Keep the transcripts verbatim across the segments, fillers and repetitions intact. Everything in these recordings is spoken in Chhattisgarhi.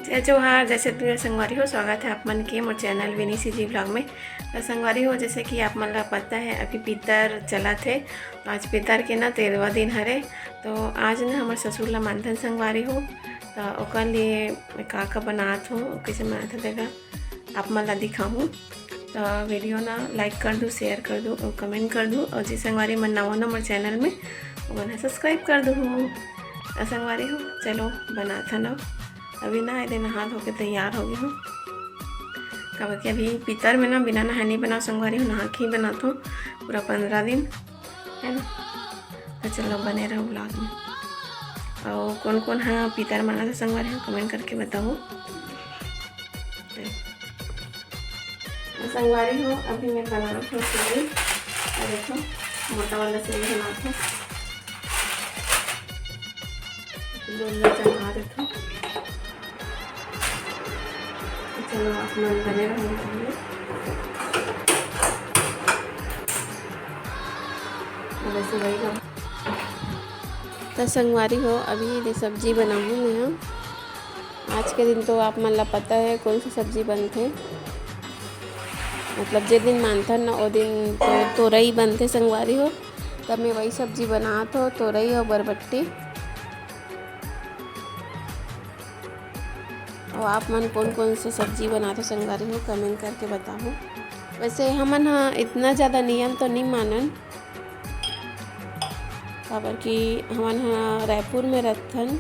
जय जोहार, जय छत्तीसगढ़ संगवारी हो, स्वागत है आप मन के मोर चैनल विनी सीजी ब्लॉग में। तो संगवारी हो, जैसे कि आप मन ला पता है, अभी पितर चलत हे, तो आज पितर के ना तेरहवाँ दिन हरे। तो आज ना हमर ससुर ला मानथन संगवारी हो, तो ओकर लिए मैं का का बनात हूँ, कैसे बनात हूँ, तेला आप मन ला दिखाहूँ। तो वीडियो ना लाइक कर दू, शेयर कर दू और कमेंट कर दू, और जे संगवारी मन नवा नवा मोर चैनल में, ओमन ह सब्सक्राइब कर दू। और संगवारी हो, चलो बनात हन। अभी ना एदे नहा धो के तैयार हो गई हूँ, काबर कि अभी पितर में ना बिना नहाए नहीं बनाओ संगवारी हो, नहा के ही बनात हूँ पूरा पंद्रह दिन, है ना। तो चलो बने रहो ब्लॉग में। और कौन कौन हाँ पितर माना था संगवारी हो, कमेंट करके बताओ। संगवारी हो, अभी मैं बना रही हूँ सेवई। और देखो, मोटा वाला सेवई बनाती हूँ, दूध में चढ़ा देती हूँ। चलो, आप मन बने रहो। वैसे वही का। तो संगवारी हो, अभी ये सब्जी बनाऊँ मैं। हाँ, आज के दिन तो आप मन ला पता है कौन सी सब्जी बनथे, मतलब जे दिन मानथन ना, ओ दिन तो तोरई बनथे संगवारी हो। तब मैं वही सब्जी बनात हो, तोरई और बरबट्टी। और आप मन कौन कौन से सब्जी बनाते संगवारी हो, कमेंट करके बताओ। वैसे हमन हा इतना ज़्यादा नियम तो नहीं मानन, काबर कि हमन हा रायपुर में रहथन,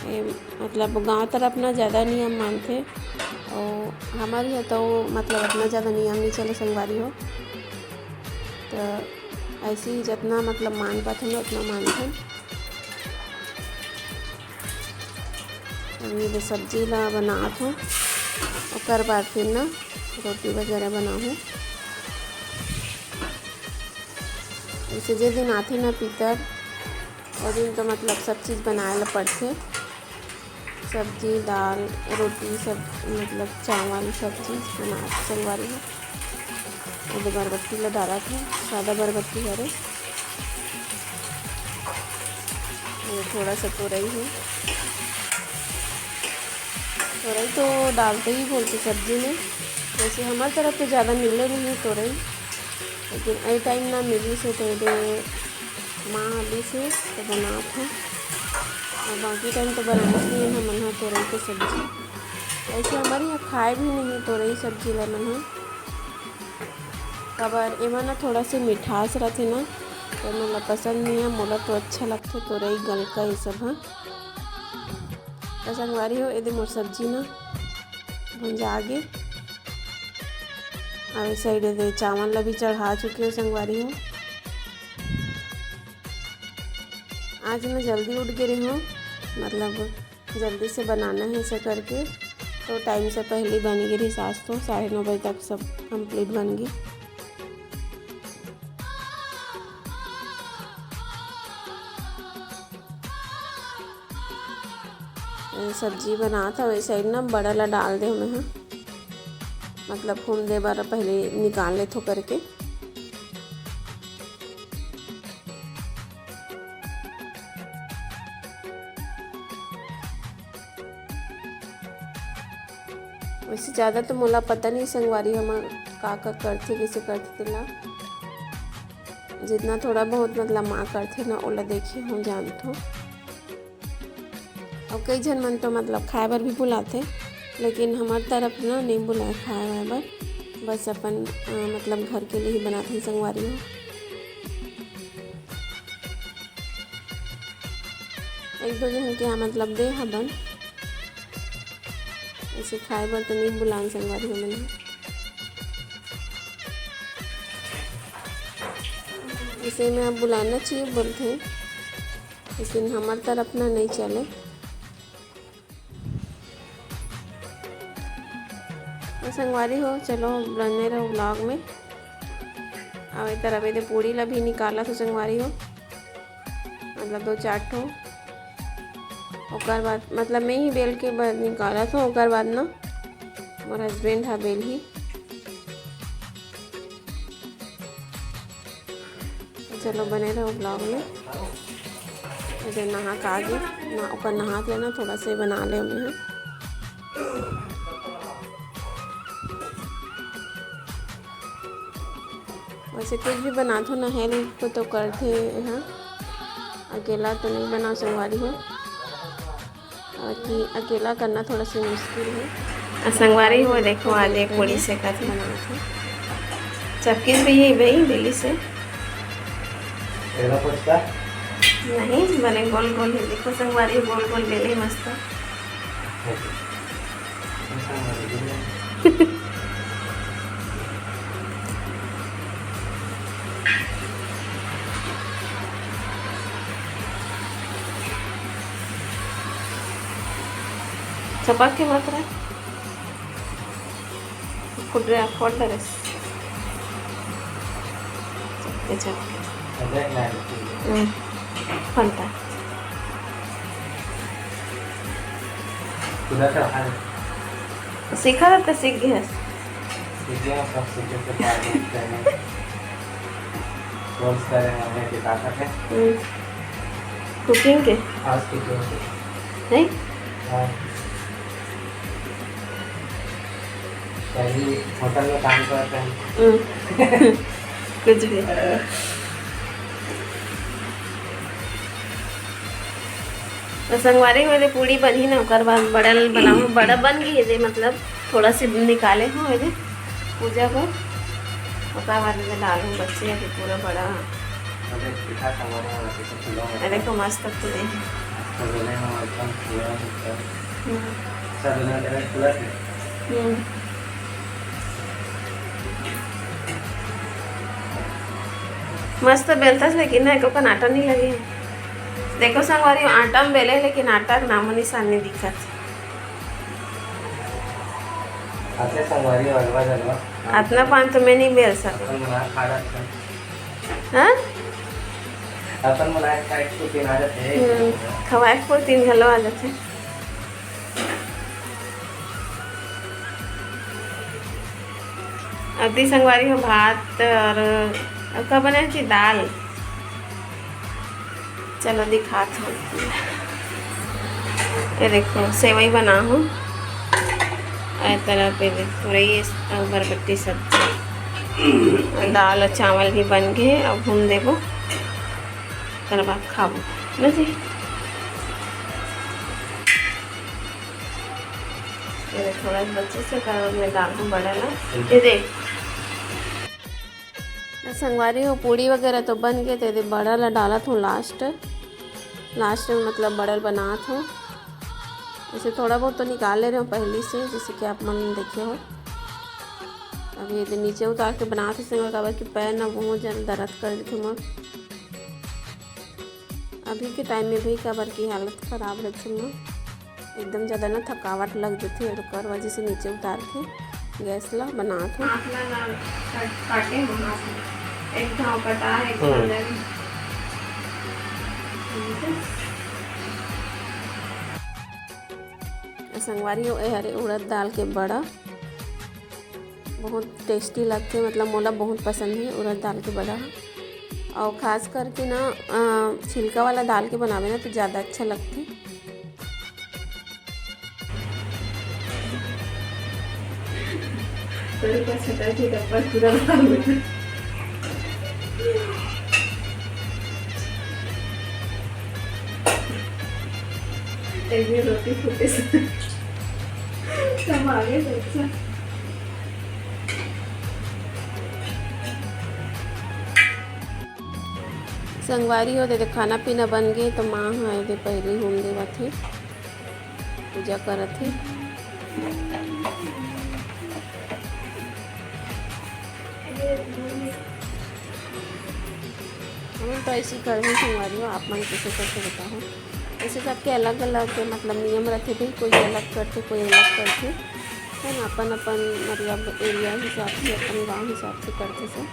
ए, मतलब गांव तरफ ना ज़्यादा नियम मानथे, और हमारे यहाँ तो मतलब इतना ज़्यादा नियम नहीं चले संगवारी हो। तो ऐसे ही जितना मतलब मान पाथन उतना मानथन। अभी ये सब्जी ला बनात हूँ, ओकर बाद फिर ना रोटी वगैरह बनाहूँ। जैसे जे दिन आथे ना पितर, वो दिन तो मतलब सब चीज़ बनाए ला पड़थे, सब्जी, दाल, रोटी, सब मतलब चावल, सब चीज़ बनात संगवारी हो। ये बरबट्टी ला डालत हूँ, सादा बरबट्टी हरे। ये थोड़ा सा तोरई है, तोरई तो डालते ही बोलते सब्जी में। वैसे हमारे तरफ तो ज़्यादा मिले नहीं तोरई, लेकिन ए टाइम ना मिली से तो ये माँ आली से तो बनात है, और बाकी टाइम तो बनाए नहीं है हमन हा तोरई के सब्जी। ऐसे हमारे यहाँ खाए भी नहीं तोरई सब्जी ला मन हा, काबर एमा ना थोड़ा से मिठास रथे ना, तो मोला पसंद नहीं है। मोला तो अच्छा लगथे तोरई गलका ये सब हा। तो संगवारी हो, एदे मोर सब्जी ना भुंजा गे। और इस साइड एदे चावल ला भी चढ़ा चुके हो संगवारी हो। आज मैं जल्दी उठ गे रही हूँ, मतलब जल्दी से बनाना है ऐसा करके, तो टाइम से पहले बन गे रही। आज तो साढ़े नौ बजे तक सब कंप्लीट बन गे। सब्जी बनात हवे, साइड ना बड़ा ला डाल दे हमें, हाँ, मतलब फूम दे बर पहले निकाल लेथो करके। वैसे ज़्यादा तो मोला पता नहीं संगवारी हमर का का करथे, कैसे करथे तेला। जितना थोड़ा बहुत मतलब माँ करथे ना, ओला देखे हूँ, जानथो। और कई झन मन तो मतलब खाए बर भी बुलाथे, लेकिन हमार तरफ ना नहीं बुलाए खाए वाए बर, बस अपन अ, मतलब घर के लिए ही बनाथे संगवारी हो। एक दो जन के यहाँ मतलब दे हबन, ऐसे खाए बर तो नहीं बुलान संगवारी हो मन। इसे में अब बुलाना चाहिए बोलथे, लेकिन हमार तरफ ना नहीं चले। तो संगवारी हो, चलो बने रहो ब्लॉग में। अब इधर अभी दे पूरी ला भी निकाला तो संगवारी हो, मतलब दो चार ठो। ओकर बाद मतलब मैं ही बेल के बाद निकाला तो ओकर बाद ना मोर हस्बैंड हा बेल ही। तो चलो बने रहो ब्लॉग में। अगर नहा का आगे ना, ओकर नहा के ना थोड़ा से बना ले हमें। वैसे कुछ भी बनात हो ना, help को तो करथे एहा, अकेला तो नहीं बना संगवारी हो, कि अकेला करना थोड़ा सा मुश्किल है। आ, संगवारी हो, देखो, आज ये पूड़ी सेकत हे। बनात हे। चपकिस भी है भाई, बेली से। तेरा पत्ता? नहीं, बने गोल गोल है। देखो संगवारी, गोल गोल बेले मस्त। चपक के मत रहे। खुद रे, फोड़ दे रे। अच्छा। हम्म। फंटा। सीखा था तो सीख गया। सीख गया, सब सीखे से पार नहीं करने। कोर्स करें हमने किताब पे। हम्म। कुकिंग के? आज की जो नहीं? हाँ। पहली होटल में काम करते हैं। हम्म। कुछ भी। तो संगवारी हो, ये पूड़ी बनही ना, ओकर बाद बड़ा ल बनाहूँ। बड़ा बन गई है, मतलब थोड़ा सी निकाले हूँ ये पूजा को, ओकर बाद में डालूँ बच्चे, अभी पूरा बड़ा। अरे, दिखा संगवारी हो, कैसे फूला हुआ है। अरे, को मस्त पूड़ी है। तो बोले हम एकदम पूरा होता है। हम्म। सब इधर इधर पूरा थे। हम्म। मस्त बेलता से, लेकिन ना, एको कन आटा नहीं लगे। देखो संगवारी, आटा में बेले, लेकिन आटा के नामो निशान नहीं दिखत। अच्छा संगवारी, अलवा जलवा। अतना पान तो मैं नहीं बेल सकता। अपन बना खा रहा था। हाँ? अपन बना खाए के दिन आ जाते हैं। हम्म, खवाए के दिन घलो आ जाते हैं। अति संगवारी हो, भात और, और का बने थी? दाल। चलो दिखात हूँ। ये देखो, सेवई बना हूँ। ए तरफ ये देखो, रही अउ बरबट्टी सब्जी। दाल और चावल भी बन गए, अब भून देबो, ओकर बाद खाबो ना जी। ये देख, थोड़ा बचे से, ओकर बाद में डालबो बड़ा ला। ये देख, संगवारी हो, पूड़ी वगैरह तो बन गए, तेदे बड़ा ला डालत हूँ लास्ट, लास्ट में, मतलब, बड़ा बनात हूँ। इसे थोड़ा बहुत तो निकाल ले रहे हो पहले से, जैसे कि आप मन देखे हो। अब ये दे नीचे उतार के बनात हूँ संगवारी, काबर कि पैर ना बहुत ज्यादा दर्द कर देथे मोर। अभी के टाइम में भी काबर की हालत खराब रहिथे मोर, एकदम ज्यादा ना थकावट लग जथे, ओकर वजह से नीचे उतार के गैस ला बनात हूँ। हाथ ला ना काट-, काटे हो हाथ ला। एक घाव कटा है, एक घाव हम्म। लगे। ठीक है। संगवारी हो, ए हरे उड़द दाल के बड़ा। बहुत टेस्टी लगथे, मतलब मोला बहुत पसंद हे उड़द दाल के बड़ा ह। अउ खास करके ना, अ, छिलका वाला दाल के बनावे ना तो ज़्यादा अच्छा लगथे। तेरे को छटाई के डब्बा पूरा बना दे। एक भी रोटी फूटे से सब आगे से अच्छा। संगवारी हो, दे खाना पीना बन गे, तो माँ ह एदे पहिली हूम देवत हे, पूजा करत हे। हम तो ऐसे ही करबो संगवारी हो, आप मन कैसे करके बताओ। ऐसे सबके अलग-अलग मतलब नियम रहिथे भाई, कोई अलग करथे, कोई अलग करथे, है ना, अपन-अपन मतलब एरिया हिसाब से, अपन गांव हिसाब से करथे सब।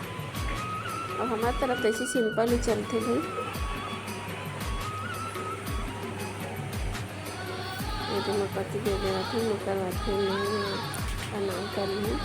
अउ हमर तरफ तो ऐसे simple ही चलथे भाई। ये तो मोर पति दे दे रथे, मोर करवाथे, मैं प्रणाम कर लूँ।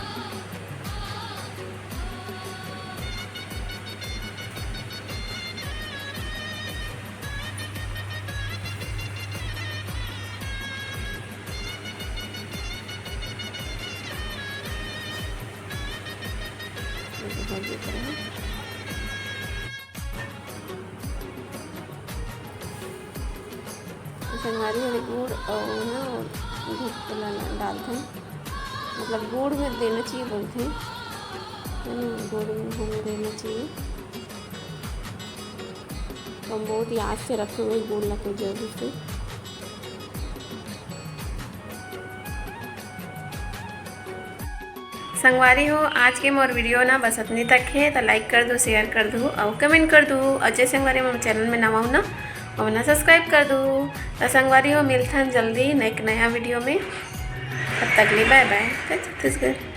संगवारी हो, गुड़ अउ ना धुरकुला डालथन, मतलब गुड़ में देना चाहिए बोलथे, है ना, गुड़ में हम देना चाहिए। तो हम बहुत याद से रखे हुए गुड़ ला, कोई जरूर से। संगवारी हो, आज के मोर वीडियो ना बस अतनी तक हे, तो लाइक कर दू, शेयर कर दू अउ कमेंट कर दू। अउ जे संगवारी मोर चैनल में नवा हो ना, ओमन ला सब्सक्राइब कर दू। तो संगवारी हो, मिलथन जल्दी एक नया वीडियो में। तब तक ले बाय बाय। जय छत्तीसगढ़।